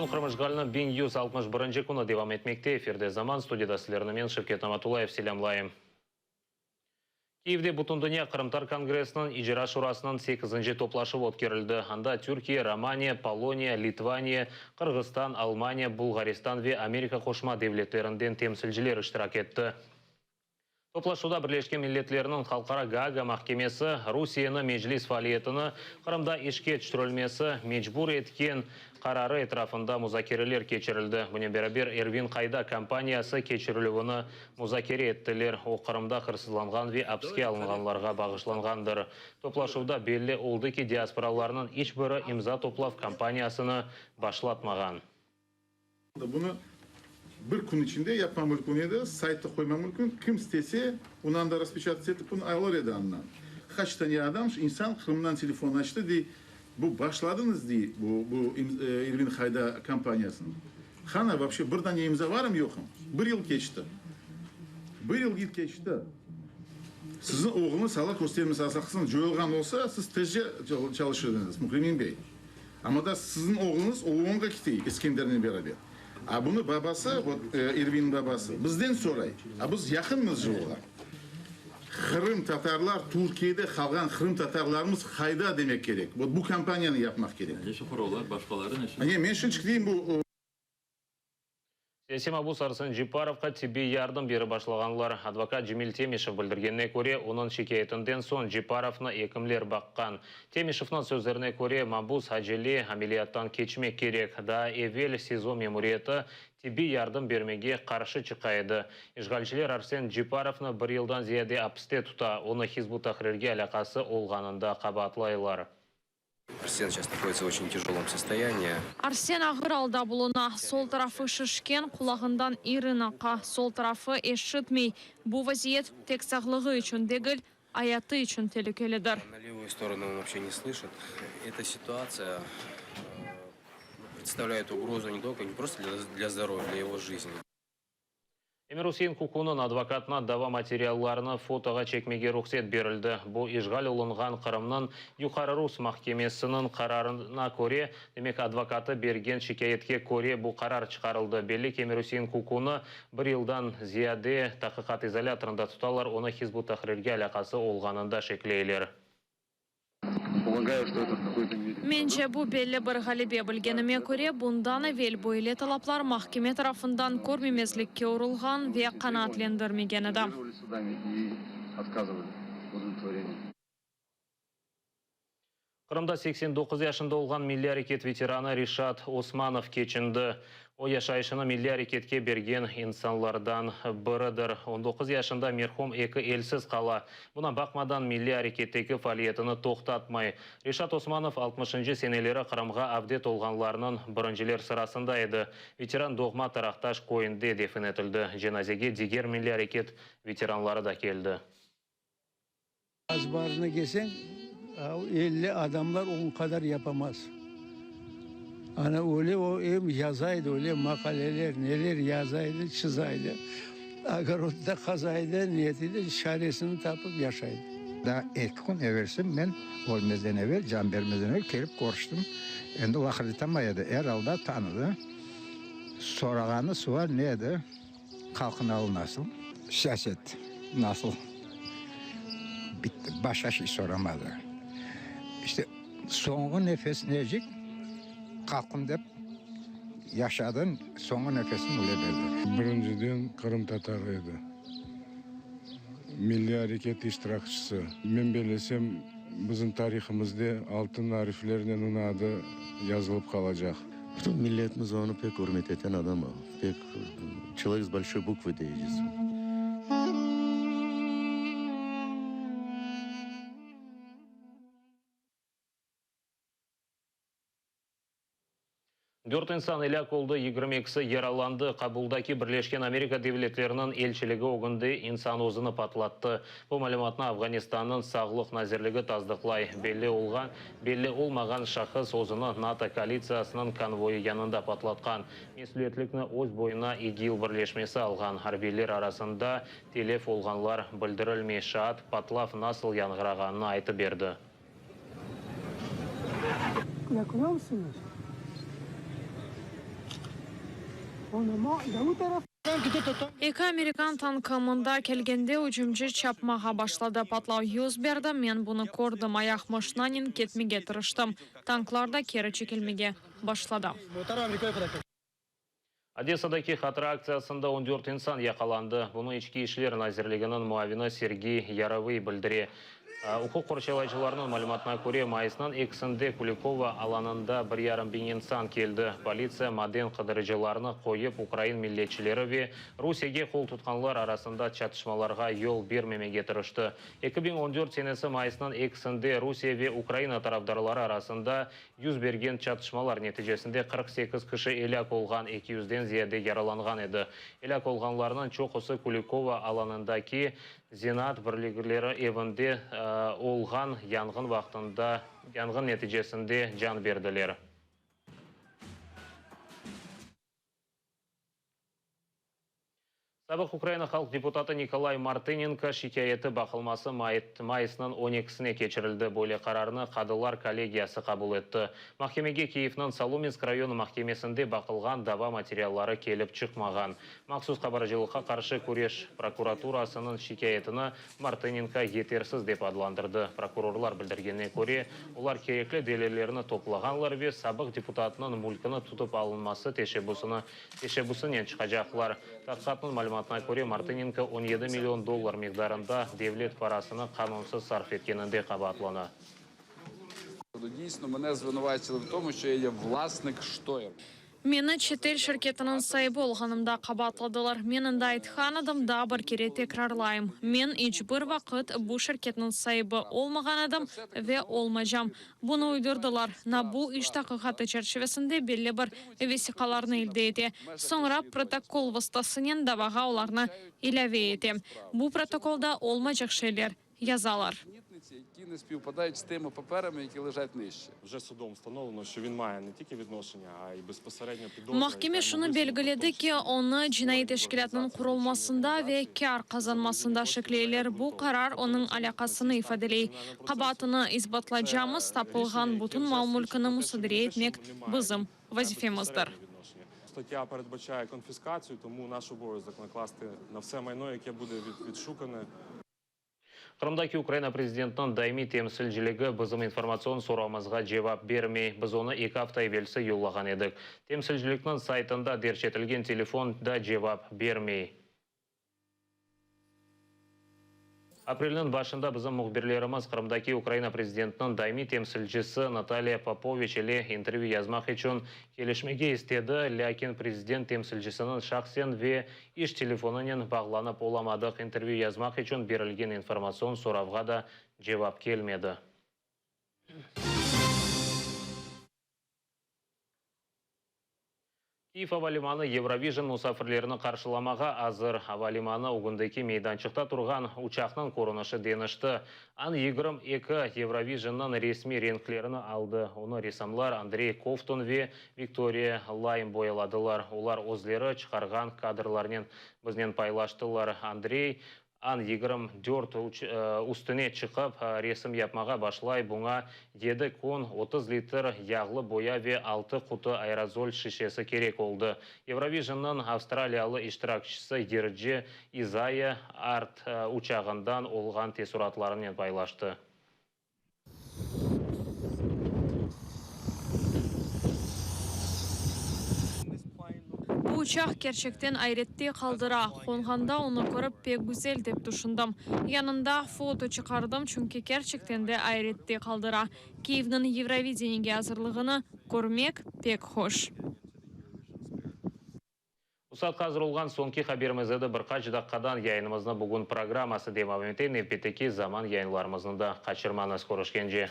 Bugün Qırım işğaliniñ 1161 künü devam etmekte. Efirde Zaman, studiyada sizlerni men, Şevket Namatullayev, selâmlayım. Kiyevde Bütündünya qırımtatar kongressiniñ İcra şurasınıñ sekizinci toplaşuvı ötkerildi. Anda Türkiye, Romaniya, Poloniya, Litvaniya, Qırğızstan, Almaniya, Bulğaristan ve Amerika Qoşma Devletlerinden temsilciler iştirak etti. Toplaşuvda Birleşken Milletlerniñ Halqara Gaaga mahkemesi Rusiyeni Meclis faaliyetini Qırımda işke tüşürilmesi mecbur etken qararı etrafında muzakereler keçirildi. Bunen beraber Ervin qayda kampaniyası keçirilüvini muzakere ettiler, o Qırımda hırsızlanğan ve apiske alınğanlarğa bağışlanğandır. Toplaşuvda belli oldı ki, diasporalarnıñ iç biri imza toplav kampaniyasını başlatmağan. Bunı bir kün içinde yapma mülkün edi, saytta qoyma mülkün, kim istese, onı anda raspeçatat etip, bunı alır edi andan. Qaç tane adam, insan Qırımdan telefon açtı, dey, bu başladıñız, dey, bu bu Ervin Hayda kampaniyasını. Qana, vapşe, bir dane imza varmı, yoqmı? Bir yıl keçti. Bir yıl keçti. Siziñ oğluñız, Allah köstermesin, Allah saqlasın, coyulğan olsa, siz tezce çalışır ediñiz, Mükremin bey. Amma da siziñ oğluñız OONğa ketey Eskendernen beraber. A bunı babası, vot, Ervinniñ babası, bizden soray. A biz yaqınmız je oğa. Qırım tatarlar, Türkiyede qalğan qırım tatarlarımız qayda demek kerek. Vot bu kampaniyanı yapmaq kerek. Neşe soravlar, başqaları neşe? Ne, men şimdiki deyim bu. Siyasiy mabus Arsen Cepparovqa tibbiy yardım berip başlağanlar. Advokat Cemil Temişev bildirgenine köre, onıñ şikâyetinden soñ Cepparovnı ekimler baqqan. Temişevniñ sözlerine köre, mabus acele ameliyattan keçmek kerek. Daa evel SİZO memuriyeti tibbiy yardım bermege qarşı çıqa edi. İşğalciler Arsen Cepparovnı bir yıldan ziyade apiste tuta, onı Hizb ut-Tahrirge alâqası olğanında qabaatlaylar. Arsen seyças nahoditsya v oçen tyajelom sostoyaniyi. Arsen ağır alda buluna. Sol tarafı şişken, qulağından irin aqa, sol tarafı eşitmey. Bu vaziyet tek sağlığı içün degil, ayatı içün telükelidir. Na levuyu storonu on voobşe ne slışit. Eta situatsiya predstavlâyet ugrozu ne tolko, ne prosto dlâ zdorovya, dlâ ego jizni. Emir-Usein Kukunıñ advokatına dava materiallarını fotoğa çekmege ruhset berildi. Bu, işğal olunğan Qırımnıñ Yuqarı rus mahkemesiniñ qararına köre, demek, advokatı bergen şikâyetke köre bu qarar çıqarıldı. Belli ki, Emir-Usein Kukunı bir yıldan ziyade taqiqat izolâtorında tutalar, onı Hizb ut-Tahrirge alâqası olğanında şekleyler. Mence, bu belli bir ğalebe. Bilgenime köre, bundan evel böyle talaplar mahkeme tarafından körmemezlikke urulğan ve qanaatlendirmegen edi. Qırımda 89 yaşında olğan milliy areket veteranı Reşat Osmanov keçindi. O, yaşayışını milliy areketke bergen insanlardan biridir. On doquz yaşında merhum eki elsiz qala. Buna baqmadan, milliy areketteki faaliyetini toqtatmay. Reşat Osmanov altmışıncı seneleri Qırımğa avdet olğanlarnıñ birinciler sırasında edi. Veteran doğma Taraqtaş köyünde defin etildi. Cenazege diger milliy areket veteranları da keldi. Azbarını kelseñ, 50 adamlar on qadar yapamaz. Ana öyle o em yazaydı, öyle maqaleler, neler yazaydı, çızaydı. Ogorodda qazaydı, netiydi, çaresini tapıp yaşaydı. Daa eki kün evelsi men ölmezden evel, can bermezden evel kelip körüştim. Endi laqırdı etamay edi, er alda tanıdı. Sorağanı sual ne edi? Halqnıñ alı nasıl? Siyaset nasıl? Bitti, başqa şey soramadı. İşte, soñğu nefesinecik halqım dep yaşadı, soñğu nefesini öyle berdi. Birinciden, qırımtatar edi, milliy areket iştirakçisi. Men bellesem, bizim tarihımızda altın ariflernen onıñ adı yazılıp qalacaq. Bütün milletimiz onı pek ürmet eten adam o, pek çelovek s bolşoy bukvı deyciz. Dört insan elâk oldı, 22-si yaralandı. Kabuldaki Birleşken Amerika Devletleriniñ elçiligi ögünde insan özüni patlattı. Bu malümatnı Afğanistannıñ Sağlıq nazirligi tasdıqlay. Belli olğan, belli olmağan şahıs özüni NATO koalitsiyasınıñ konvoyı yanında patlatqan. Mesüliyetlikni öz boyuna İGİL birleşmesi alğan. Arbiyler arasında telef olğanlar bildirilmey. Şaat, patlav nasıl yanğırağanını aytıp berdi. Eki amerikan tankı mında kelgende ücümci çapmağa başladı. Patlav yüz berdi, men bunı kördim, ayaqmaşinanen ketmege tırıştım. Tanklar da keri çekilmege başladı. Odessadaki hatıra aktsiyasında on dört insan yaqalandı. Bunı İçki işler nazirliginiñ muavini Sergiy Yarovıy bildire. Uquq qorçalayıcılarnıñ malümatına köre, mayısnıñ ekisinde Kulikovo alanında bir yarım biñ insan keldi. Politsiya maden qıdırıcılarnı qoyıp, ukrain milletçileri ve Rusiyege qol tutqanlar arasında çatışmalarğa yol bermemege tırıştı. 2014 senesi mayısnıñ ekisinde Rusiye ve Ukraina tarafdarları arasında yüz bergen çatışmalar neticesinde 48 kişi elâk olğan, eki yüzden ziyade yaralanğan edi. Elâk olğanlarnıñ çoqusı Kulikovo alanındaki Zenaat birlikleri evinde olğan yanğın vaqtında yanğın neticesinde can berdiler. Sabıq Ukraina halq deputatı Nikolay Martınenko şikâyeti baqılması mayısnıñ on ekisine keçirildi. Böyle qararnı qadılar kollegiyası qabul etti. Mahkemege Kiyevniñ Solominsk rayon mahkemesinde baqılğan dava materialları kelip çıqmağan. Mahsus qabarcılıqqa qarşı küreş prokuraturasınıñ şikâyetini Martınenko yetersiz dep adlandırdı. Prokurorlar bildirgenine köre, olar kerekli delillerni toplağanlar ve sabıq deputatnıñ mülkini tutıp alınması teşebbüsini teşebbüsinen çıqacaqlar. Taqiqatnıñ malümatına köre, Martınenko 17 million dollar miqdarında devlet parasını qanunsız sarf etkeninde qabaatlana. Meni çetel şirketiniñ saibi olğanımda qabaatladılar. Men endi aytqan edim, daa bir kere tekrarlayım, men iç bir vaqıt bu şirketniñ saibi olmağan edim ve olmaycam. Bunı uydurdılar. NABU iş taqiqatı çerçivesinde belli bir vesiqalarnı elde ete, soñra protokol vastasınen davağa olarnı ilâve ete. Bu protokolda olmaycaq şeyler yazalar. Mahkeme şunı belgiledi ki, onı cinaiy teşkilâtnıñ qurulmasında ve kâr qazanmasında şekleyler, bu qarar onıñ alâqasını ifadeley. Qabaatını isbatlacamız, tapılğan bütün mal-mülkini musadere etmek bizim vazifemizdir. Qırımdaki Ukraina prezidentiniñ daimiy temsilciligi bizim informatsion soravımızğa cevap bermey. Biz onı eki afta evelsi yollağan edik. Temsilcilikniñ saytında derc etilgen telefon da cevap bermey. Aprelniñ başında bizim mühbirlerimiz Qırımdaki Ukraina prezidentiniñ daimiy temsilcisi Nataliya Popoviç ile intervyü yazmaq içün kelişmege istedi, lâkin prezident temsilcisiniñ şahsen ve İş telefonınen bağlanıp olamadıq, intervyü yazmaq içün berilgen informatsion soravğa da cevap kelmedi. Kiyev ava limanı Eurovision musafirlerini qarşılamağa azır. Ava limanı ögündeki meydançıqta turğan uçaqnıñ körünişi deñişti. An 22 Eurovisionnıñ resmiy renklerini aldı. Onı ressamlar Andrey Kovtun ve Viktoriya Laym boyaladılar. Olar özleri çıqarğan kadrlarnen biznen paylaştılar. Andrey An 24 üstüne çıqıp, resim yapmağa başlay. Buña yedi kün, 30 litr yağlı boya ve altı qutu aerozol şişesi kerek oldı. Eurovisionnıñ avstraliyalı iştirakçisi yırcı İzaya Art uçağından olğan teessuratlarınen paylaştı. Bu uçaq kerçekten ayrette qaldıra. Qonğanda onı körip pek güzel dep tüşündim. Yanında foto çıqardım, çünki kerçekten de ayrette qaldıra. Kiyevniñ Eurovideniyege azırlığını körmek pek hoş. Bu saatqa azır olğan soñki haberimiz edi. Bir qaç daqqadan yayınımıznı Bugün programması devam ete. Nevbetteki zaman yayınlarımıznı da qaçırmañız. Körüşkence.